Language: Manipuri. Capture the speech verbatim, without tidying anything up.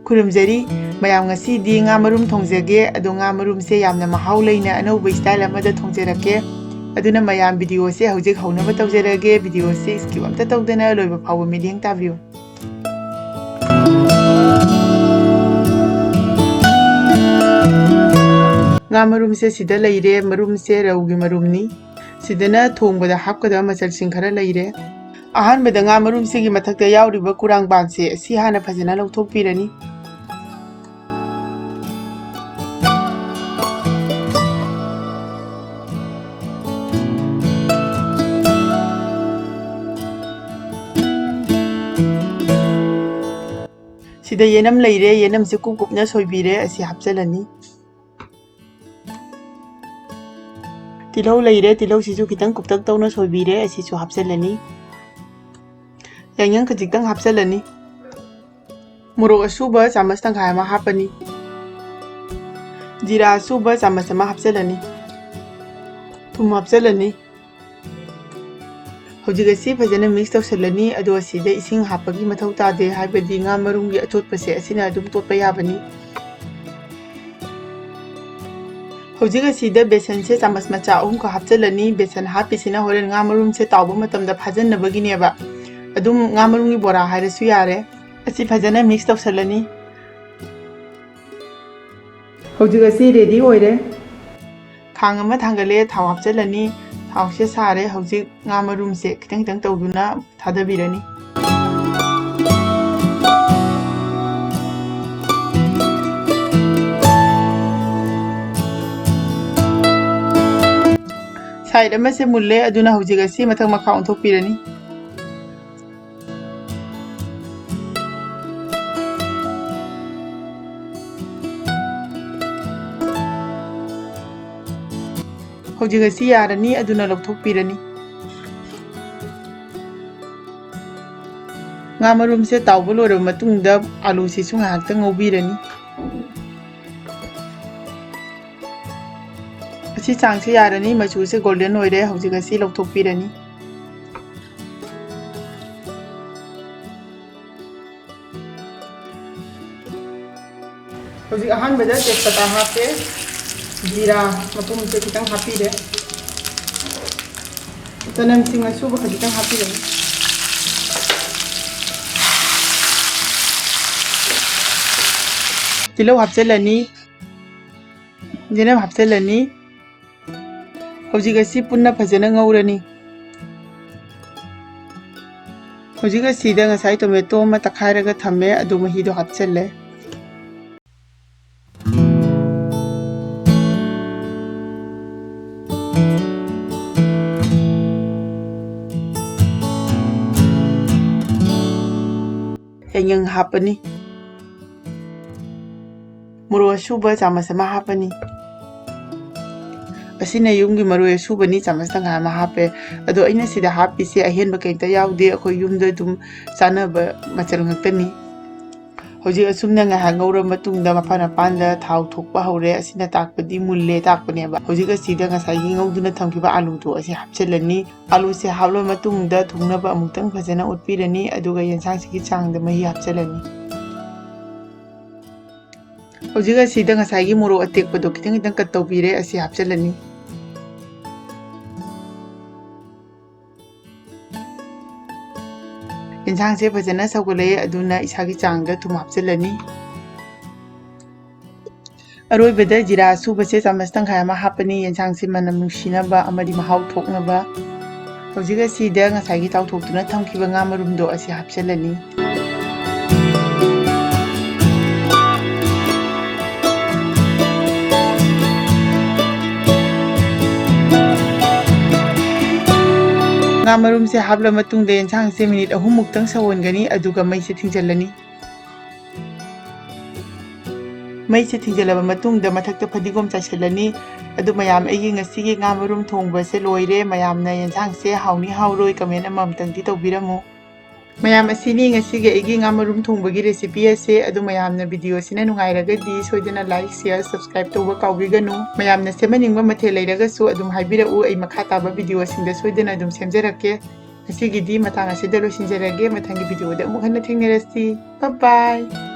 ꯈꯨꯔꯨꯝꯖꯔꯤ꯫ ꯃꯌꯥꯝ, ꯉꯁꯤꯗꯤ ꯉꯥ ꯃꯔꯨꯝ ꯊꯣꯡꯖꯒꯦ꯫ ꯑꯗꯣ ꯉꯥ ꯃꯔꯨꯝꯁꯦ ꯌꯥꯝꯅ ꯃꯍꯥꯎ ꯂꯩꯅ ꯑꯅꯧꯕ style ꯑꯃꯗ ꯊꯣꯡꯖꯔꯛꯀꯦ꯫ ꯑꯗꯨꯅ ꯃꯌꯥꯝ, video ꯁꯦ ꯍꯧꯖꯤꯛ ꯍꯧꯅꯕ ꯇꯧꯖꯔꯒꯦ꯫ Video ꯁꯦ skip ꯑꯝꯇ ꯇꯧꯗꯅ ꯂꯣꯏꯕ ꯐꯥꯎꯕ ꯃꯤꯠꯌꯦꯡ ꯇꯥꯕꯤꯌꯨ꯫ ꯉꯥ ꯃꯔꯨꯝꯁꯦ ꯁꯤꯗ ꯂꯩꯔꯦ꯫ ꯃꯔꯨꯝꯁꯦ ꯔꯧꯒꯤ ꯃꯔꯨꯝꯅꯤ꯫ ꯁꯤꯗꯅ ꯊꯣꯡꯕꯗ ꯍꯥꯞꯀꯗꯕ ꯃꯆꯜꯁꯤꯡ ꯈꯔ ꯂꯩꯔꯦ꯫ ꯑꯍꯥꯟꯕꯗ ꯉꯥ ꯃꯔꯨꯝꯁꯤꯒꯤ ꯃꯊꯛꯇ ꯌꯥꯎꯔꯤꯕ ꯀꯨꯔꯥꯡꯕꯥꯟꯁꯦ ꯑꯁꯤ ꯍꯥꯟꯅ ꯐꯖꯅ ꯂꯧꯊꯣꯛꯄꯤꯔꯅꯤ꯫ ꯁꯤꯗ ꯌꯦꯅꯝ ꯂꯩꯔꯦ, ꯌꯦꯅꯝꯁꯦ ꯀꯨꯞ ꯀꯨꯞꯅ ꯁꯣꯏꯕꯤꯔꯦ, ꯑꯁꯤ ꯍꯥꯞꯆꯤꯜꯂꯅꯤ꯫ ꯇꯤꯜꯍꯧ ꯂꯩꯔꯦ, ꯇꯤꯜꯍꯧꯁꯤꯁꯨ ꯈꯤꯇꯪ ꯀꯨꯞꯇꯛ ꯇꯧꯅ ꯁꯣꯏꯕꯤꯔꯦ, ꯑꯁꯤꯁꯨ ꯍꯥꯞꯆꯤꯜꯂꯅꯤ꯫ ꯌꯥꯏꯉꯪ ꯈꯖꯤꯛꯇꯪ ꯍꯥꯞꯆꯤꯜꯂꯅꯤ꯫ ꯃꯣꯔꯣꯛ ꯑꯁꯨꯕ ꯆꯥꯃꯁ ꯇꯪꯈꯥꯏ ꯑꯃ ꯍꯥꯞꯄꯅꯤ꯫ ꯖꯤꯔꯥ ꯑꯁꯨꯕ ꯆꯥꯃꯁ ꯑꯃ ꯍꯥꯞꯆꯤꯜꯂꯅꯤ꯫ ꯊꯨꯝ ꯍꯥꯞꯆꯤꯜꯂꯅꯤ꯫ ꯍꯧꯖꯤꯛ ꯑꯁꯤ ꯐꯖꯅ mix ꯇꯧꯁꯤꯜꯂꯅꯤ꯫ ꯑꯗꯣ ꯑꯁꯤꯗ ꯏꯁꯤꯡ ꯍꯥꯞꯄꯒꯤ ꯃꯊꯧ ꯇꯥꯗꯦ, ꯍꯥꯏꯕꯗꯤ ꯉꯥ ꯃꯔꯨꯝꯒꯤ ꯑꯇꯣꯠꯄꯁꯦ ꯑꯁꯤꯅ ꯑꯗꯨꯝ ꯇꯣꯠꯄ ꯌꯥꯕꯅꯤ꯫ ꯍꯧꯖꯤꯛ ꯑꯁꯤꯗ ꯕꯦꯁꯟꯁꯦ ꯆꯥꯃꯁ ꯃꯆꯥ ꯑꯍꯨꯝꯈꯛ ꯍꯥꯞꯆꯤꯜꯂꯅꯤ꯫ ꯕꯦꯁꯟ ꯍꯥꯞꯄꯤꯁꯤꯅ ꯍꯣꯔꯦꯟ ꯉꯥ ꯃꯔꯨꯝꯁꯦ ꯇꯥꯎꯕ ꯃꯇꯝꯗ ꯐꯥꯖꯟꯅꯕꯒꯤꯅꯦꯕ꯫ ꯑꯗꯨꯝ ꯉꯥ ꯃꯔꯨꯝꯒꯤ ꯕꯣꯔꯥ ꯍꯥꯏꯔꯁꯨ ꯌꯥꯔꯦ꯫ ꯑꯁꯤ ꯐꯖꯅ mix ꯇꯧꯁꯜꯂꯅꯤ꯫ ꯍꯧꯖꯤꯛ ꯑꯁꯤ ready ꯑꯣꯏꯔꯦ꯫ ꯈꯥꯡ ꯑꯃ ꯊꯥꯡꯒꯠꯂꯦ, ꯊꯥꯎ ꯍꯥꯞꯆꯤꯜꯂꯅꯤ꯫ ꯊꯥꯎꯁꯦ ꯁꯥꯔꯦ꯫ ꯍꯧꯖꯤꯛ ꯉꯥ ꯃꯔꯨꯝꯁꯦ ꯈꯤꯇꯪ ꯈꯤꯇꯪ ꯇꯧꯗꯨꯅ ꯊꯥꯗꯕꯤꯔꯅꯤ꯫ Side ꯑꯃꯁꯦ ꯃꯨꯜꯂꯦ, ꯑꯗꯨꯅ ꯍꯧꯖꯤꯛ ꯑꯁꯤ ꯃꯊꯛ ꯃꯈꯥ ꯑꯣꯟꯊꯣꯛꯄꯤꯔꯅꯤ꯫ ꯍꯧꯖꯤꯛ ꯑꯁꯤ ꯌꯥꯔꯅꯤ, ꯑꯗꯨꯅ ꯂꯧꯊꯣꯛꯄꯤꯔꯅꯤ꯫ ꯉꯥ ꯃꯔꯨꯝꯁꯦ ꯇꯥꯎꯕ ꯂꯣꯏꯔꯕ ꯃꯇꯨꯡꯗ ꯑꯥꯂꯨꯁꯤꯁꯨ ꯉꯥꯏꯍꯥꯛꯇꯪ ꯉꯧꯕꯤꯔꯅꯤ꯫ ꯑꯁꯤ ꯆꯥꯡꯁꯦ ꯌꯥꯔꯅꯤ, ꯃꯆꯨꯁꯦ golden ꯑꯣꯏꯔꯦ꯫ ꯍꯧꯖꯤꯛ ꯑꯁꯤ ꯂꯧꯊꯣꯛꯄꯤꯔꯅꯤ꯫ ꯍꯧꯖꯤꯛ ꯑꯍꯥꯟꯕꯗ ꯇꯦꯖꯄꯇꯥ ꯍꯥꯞꯄꯦ, ꯖꯤꯔꯥ ꯃꯄꯨꯝꯁꯦ ꯈꯤꯇꯪ ꯍꯥꯞꯄꯤꯔꯦ, ꯆꯅꯝꯁꯤꯡ ꯑꯁꯨꯕ ꯈꯖꯤꯛꯇꯪ ꯍꯥꯞꯄꯤꯔꯦ꯫ ꯇꯤꯜꯍꯧ ꯍꯥꯞꯆꯤꯜꯂꯅꯤ, ꯆꯅꯝ ꯍꯥꯞꯆꯤꯜꯂꯅꯤ꯫ ꯍꯧꯖꯤꯛ ꯑꯁꯤ ꯄꯨꯟꯅ ꯐꯖꯅ ꯉꯧꯔꯅꯤ꯫ ꯍꯧꯖꯤꯛ ꯑꯁꯤꯗ ꯉꯁꯥꯏ ꯇꯣꯃꯦꯇꯣ ꯑꯃ ꯇꯛꯈꯥꯏꯔꯒ ꯊꯝꯃꯦ, ꯑꯗꯨ ꯃꯍꯤꯗꯣ ꯍꯥꯞꯆꯤꯜꯂꯦ꯫ ꯌꯥꯏꯉꯪ ꯍꯥꯞꯄꯅꯤ꯫ ꯃꯣꯔꯣꯛ ꯑꯁꯨꯕ ꯆꯥꯃꯁ ꯑꯃ ꯍꯥꯞꯄꯅꯤ꯫ ꯑꯁꯤꯅ ꯌꯨꯝꯒꯤ ꯃꯔꯣꯏ ꯑꯁꯨꯕꯅꯤ, ꯆꯥꯃꯁ ꯇꯪꯈꯥꯏ ꯑꯃ ꯍꯥꯞꯄꯦ꯫ ꯑꯗꯣ ꯑꯩꯅ ꯁꯤꯗ ꯍꯥꯞꯄꯤꯁꯦ ꯑꯍꯦꯟꯕ ꯀꯩꯝꯇ ꯌꯥꯎꯗꯦ, ꯑꯩꯈꯣꯏ ꯌꯨꯝꯗ ꯑꯗꯨꯝ ꯆꯥꯅꯕ ꯃꯆꯜ ꯉꯥꯛꯇꯅꯤ꯫ ꯍꯧꯖꯤꯛ ꯑꯁꯨꯝꯅ ꯉꯥꯏꯍꯥꯛ ꯉꯧꯔ ꯃꯇꯨꯡꯗ ꯃꯄꯥꯟ ꯃꯄꯥꯟꯗ ꯊꯥꯎ ꯊꯣꯛꯄ ꯍꯧꯔꯦ꯫ ꯑꯁꯤꯅ ꯇꯥꯛꯄꯗꯤ ꯃꯨꯜꯂꯦ ꯇꯥꯛꯄꯅꯦꯕ꯫ ꯍꯧꯖꯤꯛ ꯑꯁꯤꯗ ꯉꯁꯥꯏꯒꯤ ꯉꯧꯗꯨꯅ ꯊꯝꯈꯤꯕ ꯑꯥꯂꯨꯗꯣ ꯑꯁꯤ ꯍꯥꯞꯆꯤꯜꯂꯅꯤ꯫ ꯑꯥꯂꯨꯁꯦ ꯍꯥꯞꯂꯕ ꯃꯇꯨꯡꯗ ꯊꯣꯡꯅꯕ ꯑꯃꯨꯛꯇꯪ ꯐꯖꯅ ꯑꯣꯠꯄꯤꯔꯅꯤ, ꯑꯗꯨꯒ ꯌꯦꯟꯁꯥꯡꯁꯤꯒꯤ ꯆꯥꯡꯗ ꯃꯍꯤ ꯍꯥꯞꯆꯤꯜꯂꯅꯤ꯫ ꯍꯧꯖꯤꯛ ꯑꯁꯤꯗ ꯉꯁꯥꯏꯒꯤ ꯃꯣꯔꯣꯛ ꯑꯇꯦꯛꯄꯗꯣ ꯈꯤꯇꯪ ꯈꯤꯇꯪ ꯀꯠ ꯇꯧꯕꯤꯔꯦ, ꯑꯁꯤ ꯍꯥꯞꯆꯤꯜꯂꯅꯤ꯫ ꯌꯦꯟꯁꯥꯡꯁꯦ ꯐꯖꯅ ꯁꯧꯒꯠꯂꯛꯑꯦ, ꯑꯗꯨꯅ ꯏꯁꯥꯒꯤ ꯆꯥꯡꯗ ꯊꯨꯝ ꯍꯥꯞꯆꯤꯜꯂꯅꯤ꯫ ꯑꯔꯣꯏꯕꯗ ꯖꯤꯔꯥ ꯑꯁꯨꯕꯁꯦ ꯆꯥꯃꯁ ꯇꯪꯈꯥꯏ ꯑꯃ ꯍꯥꯞꯄꯅꯤ, ꯌꯦꯟꯁꯥꯡꯁꯦ ꯃꯅꯝ ꯅꯨꯡꯁꯤꯅꯕ ꯑꯃꯗꯤ ꯃꯍꯥꯎ ꯊꯣꯛꯅꯕ꯫ ꯍꯧꯖꯤꯛ ꯑꯁꯤꯗ ꯉꯁꯥꯏꯒꯤ ꯇꯥꯎꯊꯣꯛꯇꯨꯅ ꯊꯝꯈꯤꯕ ꯉꯥ ꯃꯔꯨꯝꯗꯣ ꯑꯁꯤ ꯍꯥꯞꯆꯤꯜꯂꯅꯤ꯫ ꯉꯥ ꯃꯔꯨꯝꯁꯦ ꯍꯥꯞꯂ ꯃꯇꯨꯡꯗ ꯌꯦꯟꯁꯥꯡꯁꯦ ꯃꯤꯅꯤꯠ ꯑꯍꯨꯝ ꯃꯨꯛꯇꯪ ꯁꯧꯍꯟꯒꯅꯤ, ꯑꯗꯨꯒ ꯃꯩꯁꯦ ꯊꯤꯡꯖꯤꯜꯂꯅꯤ꯫ ꯃꯩꯁꯦ ꯊꯤꯡꯖꯤꯜꯂꯕ ꯃꯇꯨꯡꯗ ꯃꯊꯛꯇ ꯐꯗꯤꯒꯣꯝ ꯆꯥꯏꯁꯤꯜꯂꯅꯤ꯫ ꯑꯗꯨ ꯃꯌꯥꯝ, ꯑꯩꯒꯤ ꯉꯁꯤꯒꯤ ꯉꯥ ꯃꯔꯨꯝ ꯊꯣꯡꯕꯁꯦ ꯂꯣꯏꯔꯦ꯫ ꯃꯌꯥꯝꯅ ꯌꯦꯟꯁꯥꯡꯁꯦ ꯍꯥꯎꯅꯤ ꯍꯥꯎꯔꯣꯏ comment ꯑꯃꯃꯝꯇꯪꯗꯤ ꯇꯧꯕꯤꯔꯝꯃꯨ꯫ ꯃꯌꯥꯝ, ꯑꯁꯤꯅꯤ ꯉꯁꯤꯒꯤ ꯑꯩꯒꯤ ꯉꯥ ꯃꯔꯨꯝ ꯊꯣꯡꯕꯒꯤ recipe ꯑꯁꯦ꯫ ꯑꯗꯨ ꯃꯌꯥꯝꯅ video ꯑꯁꯤꯅ ꯅꯨꯡꯉꯥꯏꯔꯒꯗꯤ ꯁꯣꯏꯗꯅ like, share, subscribe ꯇꯧꯕ ꯀꯥꯎꯕꯤꯒꯅꯨ꯫ ꯃꯌꯥꯝꯅ ꯁꯦꯝꯍꯟꯅꯤꯡꯕ ꯃꯊꯦꯜ ꯂꯩꯔꯒꯁꯨ ꯑꯗꯨꯝ ꯍꯥꯏꯕꯤꯔꯛꯎ, ꯑꯩ ꯃꯈꯥ ꯇꯥꯕ video ꯁꯤꯡꯗ ꯁꯣꯏꯗꯅ ꯑꯗꯨꯝ ꯁꯦꯝꯖꯔꯛꯀꯦ꯫ ꯉꯁꯤꯒꯤꯗꯤ ꯃꯇꯥꯡ ꯑꯁꯤꯗ ꯂꯣꯏꯁꯤꯟꯖꯔꯒꯦ꯫ ꯃꯊꯪꯒꯤ video ꯗ ꯑꯃꯨꯛ ꯍꯟꯅ ꯊꯦꯡꯅꯔꯁꯤ꯫ Bye bye꯫